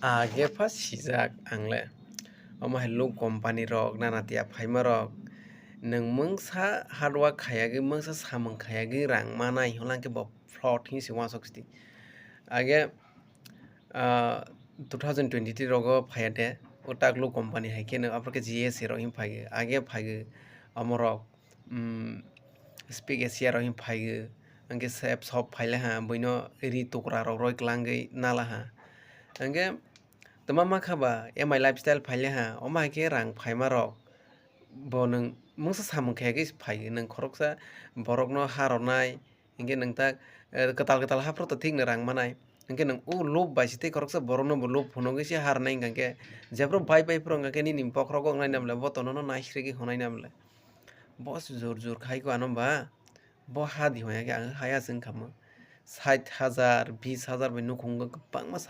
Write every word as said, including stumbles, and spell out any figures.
Age pha sijak ang le. Omo hai luk company rok nana tiya phaima rok. Nwng mungsa hard work khayagwi, mungsa samung khayagwi rang manai, hwnla khe bo fraud hinwi se uansuk sidi. Age, ah, two thousand twenty-three rogo phaiya de, o tak luk company hai khe nwng aphuru khe G S A rok hin phaigo, age phaigo, omo rok, um, Speak Asia rok hin phaigo, hwnkhe sep sop phaile ha, buino ri tukra rok roi klangwi nala ha. Hwnkhe twma ma kha ba M I lifestyle phaile ha, omo hai khe rang phaima rok bo nwng mungsa samung khayagwi phaigo, nwng khoroksa borokno ha rwnai, hwnkhe nwng tak, eh, kwtal kwtal haphuru to thikno rang manai. Hwnkhe nwng o lob bai se tei khoroksa borokno bo lob phunugwi se ha rwnai hwnkha khe, jephru bai bai phuru hwnkha khe nini bokhorogo wngnai namle, bo tonono naisregwi hwnai namle. Bo se jor jor khai kho ano ba, bo ha di hwnkha khe ang haya se wngkha mo. Sait hajar, bis hajar bai nukhungo kwbangma.